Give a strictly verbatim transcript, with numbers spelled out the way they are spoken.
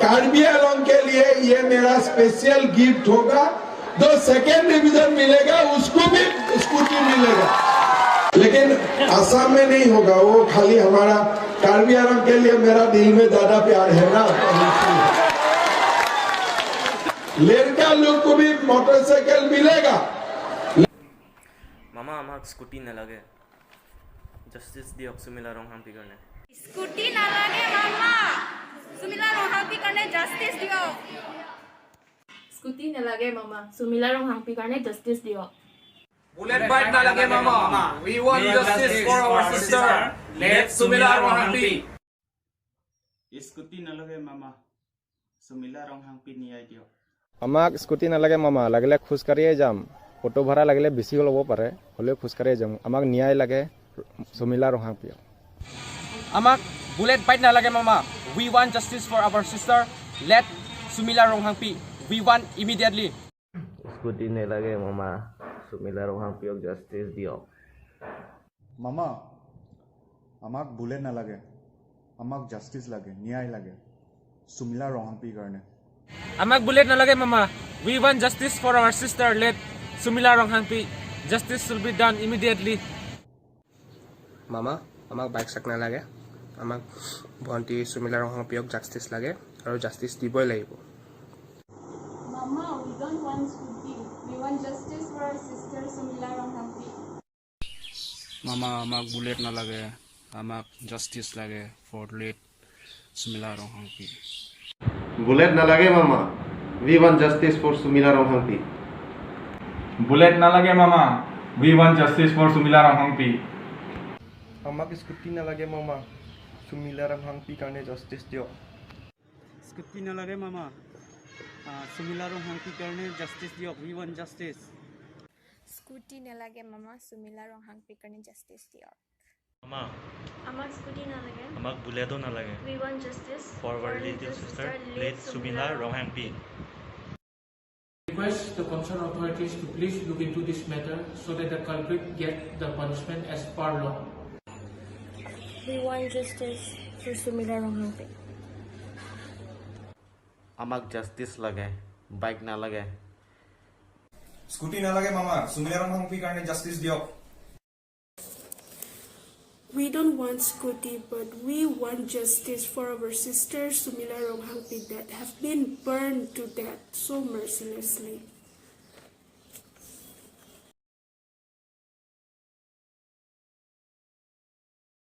कार्बी आंगलोंग के लिए ये मेरा स्पेशल गिफ्ट होगा। जो सेकंड डिवीजन मिलेगा, उसको भी स्कूटी मिलेगा। लेकिन असम में नहीं होगा, वो खाली हमारा कार्बी आंगलोंग के लिए मेरा दिल में ज्यादा प्यार है ना। लड़का लोग को भी मोटरसाइकिल मिलेगा। মামা, আমাক স্কুটি নালাগে। জাষ্টিচ দিয়ক সুমিলা ৰংহাংপিৰ কাৰণে। স্কুটি নালাগে মামা, সুমিলা ৰংহাংপিৰ কাৰণে জাষ্টিচ দিয়ক। স্কুটি নালাগে মামা, সুমিলা ৰংহাংপিৰ কাৰণে জাষ্টিচ দিয়ক। Bullet bike নালাগে মামা। We want justice for our sister, late সুমিলা ৰংহাংপি। স্কুটি নালাগে মামা, সুমিলা ৰংহাংপি ন্যায় দিয়ক। আমাক স্কুটি নালাগে মামা, লাগিলে খোজকাঢ়িয়ে যাম। অটো ভাড়া লাগিলে বেছি ল'ব পাৰে, হ'লেও খোজকাঢ়িয়ে যাম। আমাক ন্যায় লাগে, সুমিলা ৰংহাংপিয়ক। আমাক বুলেট বাইক নালাগে মামা। We want justice for our sister, late সুমিলা Ronghangpi. We want immediately. Scooty নালাগে মামা, সুমিলা ৰংহাংপিয়ক জাষ্টিচ দিয়ক। মামা, আমাক বুলেট নালাগে, আমাক জাষ্টিচ লাগে, ন্যায় লাগে, সুমিলা ৰংহাংপিৰ কাৰণে। আমাক বুলেট নালাগে মামা। We want justice for our sister, late সুমিলা Ronghangpi. Justice should be done immediately. মামা, আমাক বাইক চাইক নালাগে, আমাক ভণ্টি সুমিলা ৰংহাংপিয়ক জাষ্টিচ লাগে আৰু জাষ্টিচ দিবই লাগিব। Mama, we don't want scooty. We want justice for our sister Sumila Ronghangpi. মামা, আমাক বুলেট নালাগে, আমাক জাষ্টিচ লাগে for late সুমিলা ৰংহাংপি। বুলেট নালাগে মামা। We want justice for সুমিলা ৰংহাংপি। বুলেট নালাগে মামা। We want justice for সুমিলা ৰংহাংপি। আমাক স্কুটি নালাগে মামা। সুমিলা ৰংহাংপিৰ কাৰণে জাষ্টিচ দিয়ক। স্কুটি নালাগে মামা। আহ, সুমিলা ৰংহাংপিৰ কাৰণে জাষ্টিচ দিয়ক। We want justice. স্কুটি নালাগে মামা, সুমিলা ৰংহাংপিৰ কাৰণে জাষ্টিচ দিয়ক। মামা, আমাক স্কুটি নালাগে। আমাক বুলেটো নালাগে। We want justice for our little sister, late সুমিলা Ronghangpi. Request the concerned authorities to please look into this matter so that the culprit get the punishment as per law. We want justice for Sumila Ronghangpi. আমাক জাষ্টিচ লাগে, বাইক নালাগে। স্কুটি নালাগে মামা, সুমিলা ৰংহাংপিৰ কাৰণে জাষ্টিচ দিয়ক। We don't want scooty, but we want justice for our sister Sumila Ronghangpi that have been burned to death so mercilessly.